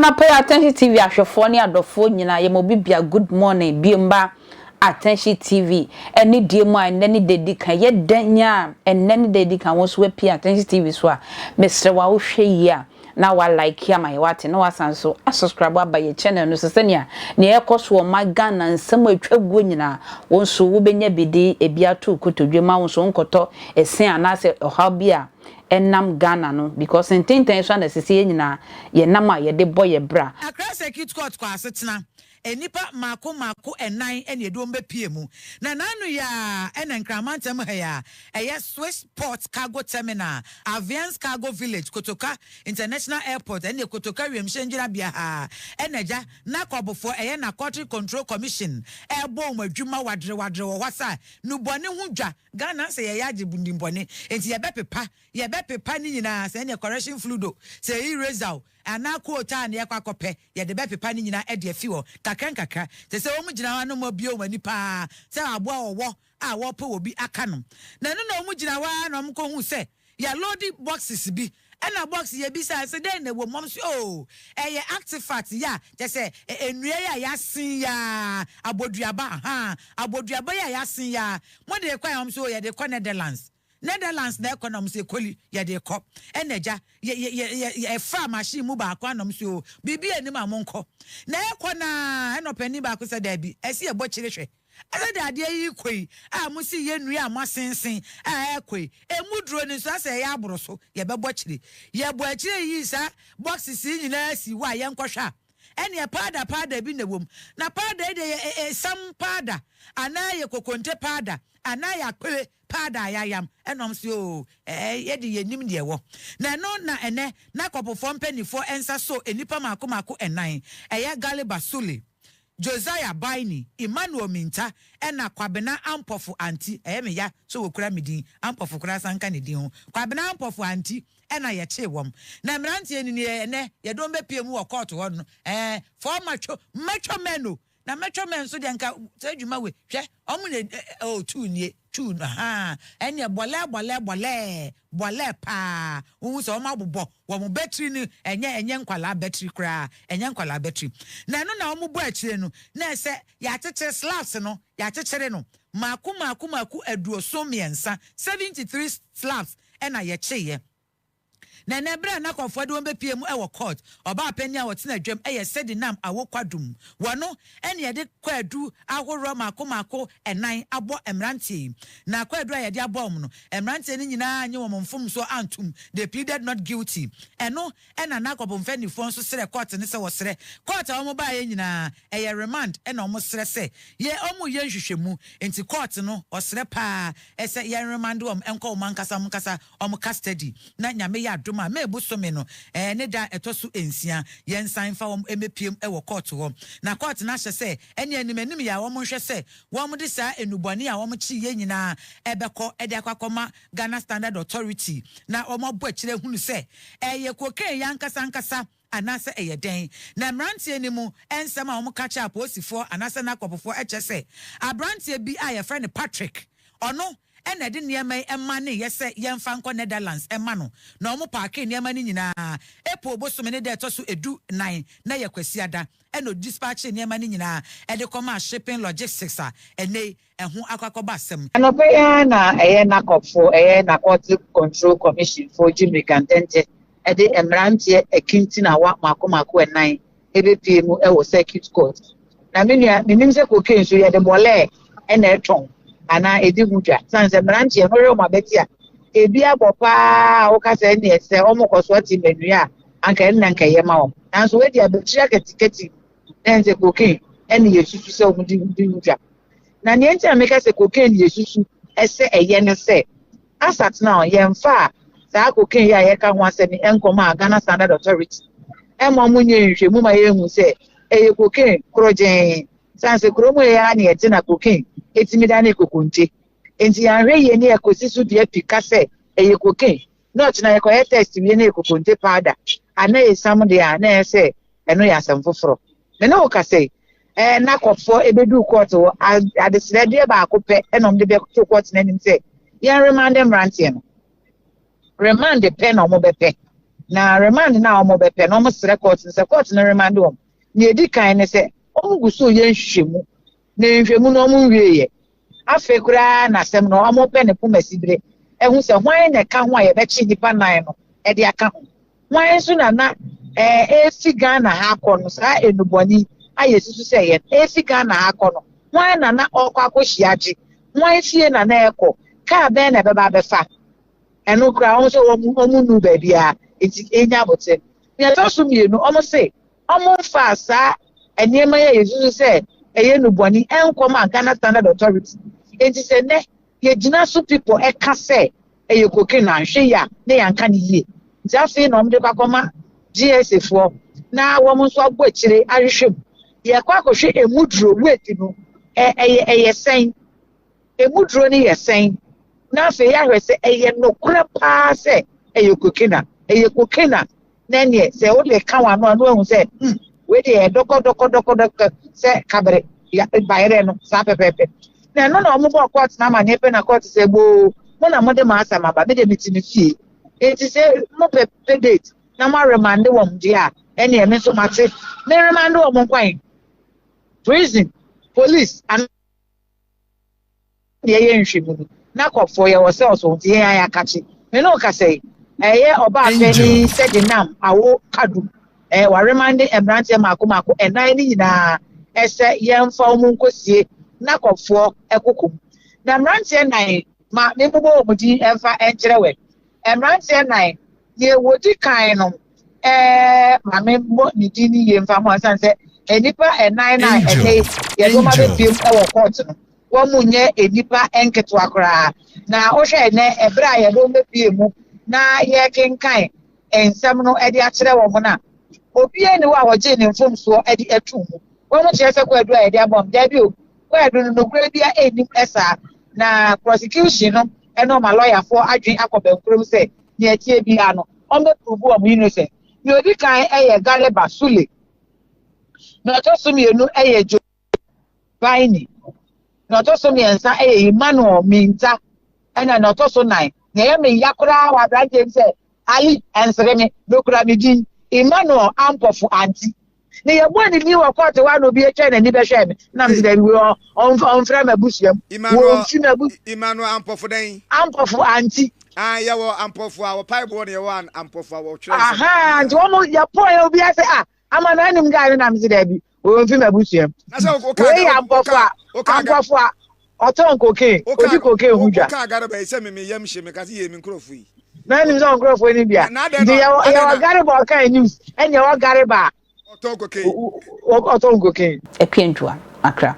Anapa yi Attention TV ahwɛfoɔ ne adɔfoɔ nyinaa yɛma obi bia good morning biom ba Attention TV ɛne die mu a ɛnnɛ ne da di kan yɛ dɛn a ɛnnɛ ne da di kan wo nso wapie Attention TV so a mesrɛ wo a wohwɛ yie a na wa like ama yɛ wate na wasan so asubscribe aba yɛ channel no so sɛnea nea ɛkɔ so wɔ ma Ghana nsɛm a atwa guo nyinaa wo nso wobɛnya bi de ebi ato kotodwe ma wo nso nkɔtɔ ɛsen anaasɛ ɔhaw bi a ɛnam Ghana no because ntenten so ana sisi yɛn nyinaa yɛnam a yɛde bɔ yɛ bra. Accra Circuit Court kɔ asetena nnipa mmaako mmaako nnan na yɛde wɔn bɛpue mu. Na n'ano yi ara na Nkramantam ha yi a ɛyɛ Swiss Port Cargo Terminal, Aviance Cargo Village, Kotoka International Airport ɛne Kotoka Wiemhyɛn Gyinabea ha na agya Nakɔbofoɔ ɛyɛ Narcotic Control Commission ɛrebɔ wɔn adwuma wadrewadre wɔ hɔ sa nnubɔne ho dwa. Ghana sɛ yɛyɛ agye ndimbɔne nti yɛbɛpepa yɛbɛpepa ne nyinaa sɛ ɛneɛ correction fluid o sɛ eraser o anaa coal tar na yɛkɔ akɔpɛ yɛde bɛpepa ne nyinaa de afi hɔ nkakra nkakra te sɛ wɔn gyina hɔ a na wɔn abue wɔn ani paa sɛ aboa ɔwɔ a wɔrepɛ wɔ bi aka no na ɛno na wɔn gyina hɔ ara na wɔn kɔ hu sɛ yɛaloadi boxes bi ɛna box yɛbisaa sɛ dɛn na ɛwɔ mu wɔn sɛ oo ɛyɛ artifact yi a kyɛ sɛ nnua yi a yɛasen yi a aboduaba ahaa aboduaba yi a yɛasen yi a mo de kɔ a wɔn sɛ oo yɛde kɔ Netherlands Netherlands na ɛkɔ na wɔn sɛ koli yɛde kɔ ɛna agya yɛ yɛ yɛ yɛ ɛfa machine mu baako anam so oo biribi anim a monkɔ na ɛkɔ na ɛna ɔpanin baako sɛ daabi ɛsi ɛbɔ kyerɛ hwɛ Sɛdeɛ adeɛ yi rekɔ yi a mose yɛ nnua a moasensen a ɛrekɔ yi, ɛmu duro no nso asɛ ɛyɛ aboro so, yɛbɛbɔ akyire. Yɛbɔ akyire yii saa boxes yi nyinaa sii hɔ a yɛnkɔhwɛ a, ɛneɛ powder powder bi na ɛwɔ mu. Na powder yi deɛ yɛ esiam powder anaa yɛ kokonte powder anaa yɛ akpele powder a yɛayam ɛna wɔn se oo ɛɛ yɛde yɛnim deɛ ɛwɔ. Na ɛno na ɛnɛ na kɔpofoɔ mpaninfoɔ nsa sɔ nnipa mako mako nnan, ɛyɛ Galiba Sule, Josiah Baini, Emmanuel Mintah ɛna Kwabena Ampofo Anti, ɛyɛ me ya sɛ wɔkura me din, Ampofo koraa san ka ne din ho, Kwabena Ampofo Anti ɛna yɛkyee wɔn. Na mmeranteɛ no nie, ɛnɛ yɛde wɔn bɛpue mu wɔ kɔɔto hɔ no, ɛɛ, four macho, macho men o, na macho men nso deɛ nka saa adwuma wei, hwɛ, wɔn na ɛ, oh, tuu nie, tuu no, ahaa, ɛneɛ bɔlɛɛ bɔlɛɛ bɔlɛɛ, bɔlɛɛ paa, wohu sɛ wɔn abobɔ wɔn batiri no, ɛnyɛ, ɛnyɛ nkwadaa batiri koraa, ɛnyɛ nkwadaa batiri. Na ɛno na wɔn bɔ akyire no, na ɛsɛ yɛakyekyere slabs no, yɛakyekyere no mmaako mmaako mmaako 73, 73 slabs ɛna yɛkyeeɛ. Na ɛnnɛ, bere a na kɔmfoɔ de wɔn bepue mu wɔ court, ɔbaa panin a ɔtena dwam yɛ Sedinam Awokwadum. Wɔ no ne yɛde kwaadu ahoroɔ mmaako mmaako nnan abɔ mmeranteɛ yi. Na kwaadu a yɛde abɔ wɔn no, mmeranteɛ no nyinaa annye wɔn mfomsoɔ antom, they pleaded not guilty. Ɛno na Nakɔp mfɛnnifoɔ nso srɛ court no sɛ wɔsrɛ court a wɔbaeɛ nyinaa, ɛyɛ remand na wɔsrɛ sɛ yɛ wɔyɛ nhwehwɛmu. Nti court no ɔsrɛ paa sɛ yɛn remande wɔn nkɔ wɔn ankasa wɔn ankasa wɔn custody na Nyame yɛ adom a May bosome no ne da a ɛtɔ so nsia yɛnsan mfa wɔn mmɛpiem wɔ court hɔ. Na court no ahyɛ sɛ ɛne anim anim yɛ a wɔn nhwɛ sɛ wɔn de saa nnubɔne a wɔn kyeeɛ nyinaa ɛbɛkɔ de akɔ akɔma Ghana Standard Authority na wɔn abɔ akyire ahunu sɛ ɛyɛ cocaine yɛ ankasa ankasa anaasɛ ɛyɛ dɛn. Na mmeranteɛ no mu nsɛm a wɔka kyerɛ apolisifoɔ anaasɛ NACOPfoɔ kyerɛ sɛ aberanteɛ bi a yɛfrɛ no Patrick ɔno na ɛde nneɛma yi maneeɛ sɛ yɛmfa nkɔ Netherlands mma no, na wɔpaakee nneɛma no nyinaa. April bosome ne da a ɛtɔ so 14, na ɛyɛ Kwasiada, ɛna ɔdispatchee nneɛma no nyinaa de kɔmaa Shipping Logistics a ɛnnɛ yi ɛho akɔ akɔba asɛm. Anɔpa yi ara na ɛyɛ NACOPfoɔ, ɛyɛ Narcotic Control Commission foɔ gye mmirika ntɛntɛ de mmeranteɛ akintinawa mmaako mmaako nnan bɛpue mu wɔ circuit court. Na me nua, menim sɛ cocaine nso yɛde bɔlɛɛ na ɛtɔn anaa ɛdi ho dwa. Sane sɛ mmeranteɛ no wohwɛ wɔn abati a, ebi abɔ paa a woka sɛ ɛneɛ sɛ wɔkɔ so ate mmanua a, anka ɛno na anka ɛyɛ ma wɔn. Nanso wɔadi abatiri akatikati na ɛne sɛ cocaine ɛne yɛsusu sɛ wɔn di ho dwa. Na nea nti a meka sɛ cocaine yɛsusu sɛ ɛyɛ ne sɛ, As at now, yɛmfaa saa cocaine yi a yɛka ho asɛm yi nkɔmaa Ghana Standard Authority mma wɔnyɛ nhwehwɛmu ma yɛnhu sɛ ɛyɛ cocaine korɔgyenn. Sane sɛ kurom ha yi ara na yɛte na cocaine tumi dane kokonte. Enti yɛanhwɛ yie ne yɛkɔsi so dua pi ka sɛ ɛyɛ cocaine na ɔkyena yɛkɔyɛ test wie na ɛyɛ kokonte powder anaa esiam deɛ a, na ɛyɛ sɛ ɛno yɛ asɛm foforɔ. Me ne wo kasa yi, ɛɛ na kɔfoɔ ɛbɛduu kɔɔto hɔ, adesrɛdeɛ baako pɛ ɛna wɔde bɛto kɔɔto no anim sɛ yɛn remande mmeranteɛ no. Remand pɛ na wɔbɛpɛ. Na remand no a wɔbɛpɛ no, wɔsrɛ court no sɛ court no remande wɔn. Nea edi kan ne sɛ, wɔgu so reyɛ nhwehwɛmu, na nhwehwɛmu no wɔnwieeɛ. Afei koraa na asɛm no wɔrepɛ ne poma sibire ahu sɛ hwan na ɛka ho a yɛbɛkye nnipa nnan no de aka ho. Hwan nso na na ɛrefi Ghana ha akɔ no, saa nnubɔne yi a yɛsusu sɛ ɛyɛ no, ɛrefi Ghana ha akɔ no, hwan na na ɔrekɔ akɔhyia agye? Hwan fie na na ɛrekɔ? Kaa bɛn na ɛbɛba abɛfa? Ɛno koraa wɔn nso wɔn wɔn nnuu baabiara, nti ɛnya aboterɛ. Nea ɛtɔ so mmienu, wɔn se wɔmfaa saa nneɛma yi a yɛsusu sɛ ɛyɛ nnubɔne nkɔmaa Ghana Standard Authority. Enti sɛ nnɛ yɛgyina so people ɛka sɛ ɛyɛ cocaine a, nhwɛ yie a na yɛanka no yie. Nti afei na wɔde kɔ akɔma GSA foɔ na wɔn nso abɔ akyire ahwehwɛ mu. Yɛkɔ akɔhwɛ ɛmu duro, weight no, ɛyɛ ɛyɛ sɛn? Emu duro no yɛ sɛn? Na afei yɛahwɛ sɛ ɛyɛ nokorɛ paa sɛ ɛyɛ cocaine a. Ɛyɛ cocaine a, na ɛneɛ sɛ wode ka w'ano a na wahu sɛ hmm, wei deɛ ɛyɛ dɔkɔdɔkɔdɔkɔdɔkɔ sɛ kabere ya bayerɛ no saa pɛpɛɛpɛ. Na ɛno na wɔbɔɔ kɔɔte no amanneɛ pɛ na kɔɔte sɛ boo, mo na mode m'asɛm aba, me deɛ mete me fie. Enti sɛ mopɛ pɛ date na moaremande wɔn deɛ a, ɛneɛ me nso mate. Meremande wɔn nkwan? Prison, police, anaa deɛ yɛ nhwɛ mu no na kɔfoɔ yɛwɔ cells wɔ nti yɛn ayɛ akakye me ne wo kasa yi ɛyɛ ɔbaa panin sɛ de nam awo kadu ɛɛ waremande mmeranteɛ mako mako ɛnan ne nyinaa ɛsɛ yɛmfa wɔn nkɔsie na kɔfoɔ ɛkoko mu na mmeranteɛ nan ma me bobɔ wɔn din ɛmfa ɛnkyerɛ wɛ mmeranteɛ nan deɛ wɔdi kan no ɛɛ ma me mmɔ ne din no yie mfa ho asan sɛ nnipa ɛnan na ɛnɛ yi yɛde wɔn abɛpiem ɛwɔ court no wɔn nyɛ nnipa nketewa koraa. Na wohwɛ ɛnɛ ɛberɛ a yɛde wɔn bɛpue mu na yɛrekenkan nsɛm no de akyerɛ wɔn no a, obiara nni hɔ a ɔgyee ne mfomsoɔ de atuu mu. Wɔn kyerɛ sɛ kwaadu a yɛde abɔ wɔn, daabi o, kwaadu no nokorɛ biara nnim saa. Na prosecution no ne wɔn alɔyafoɔ adwene akɔ bɛnkorɔ mu sɛ nea ɛteɛ biara no, wɔbɛprove wɔn innocent. Nea ɔdi kan yɛ Galiba Sule, nea ɔtɔ so mmienu yɛ Joe Baini. Nea ɔtɔ so mmiɛnsa yɛ Emmanuel Mintah, ɛna nea ɔtɔ so nan, nea ɛyɛ me ya koraa wɔ aberanteɛ yi sɛ Ali ɛnsere me, mekura me din, Emmanuel Ampofo Anti. Na yɛbɔɔ ne din wɔ kɔɔte hɔ a na obi atwa n'ani bɛhwɛɛ me, na mese daabi wei ɔmfrɛ m'abusua mu, wɔmfi m'abu. Emmanuel Ampofo dɛn? Ampofo Anti. Ah, yɛwɔ Ampofo a wɔpae boɔ na yɛwɔ Ampofo a wɔtwerɛ nsɛm. Aha, nti wɔn yɛpɔɔ yɛ obi ase ah, ama na anim guy no na mese daabi wɔmfi m'abusua mu. Wei yɛ ampɔfo a ampɔfo a ɔtɔn cocaine, odi cocaine ho dwa. Wokaa Garba yi sɛ me me yam hye me ka sɛ yɛ me nkurɔfo yi. Na anim sɛ nkurɔfoɔ no bia. Nti yɛwɔ yɛwɔ Garba ɔkaa news ɛne yɛwɔ Garba a ɔtɔn cocaine. Ɔtɔn cocaine. Akua Ntua, Accra.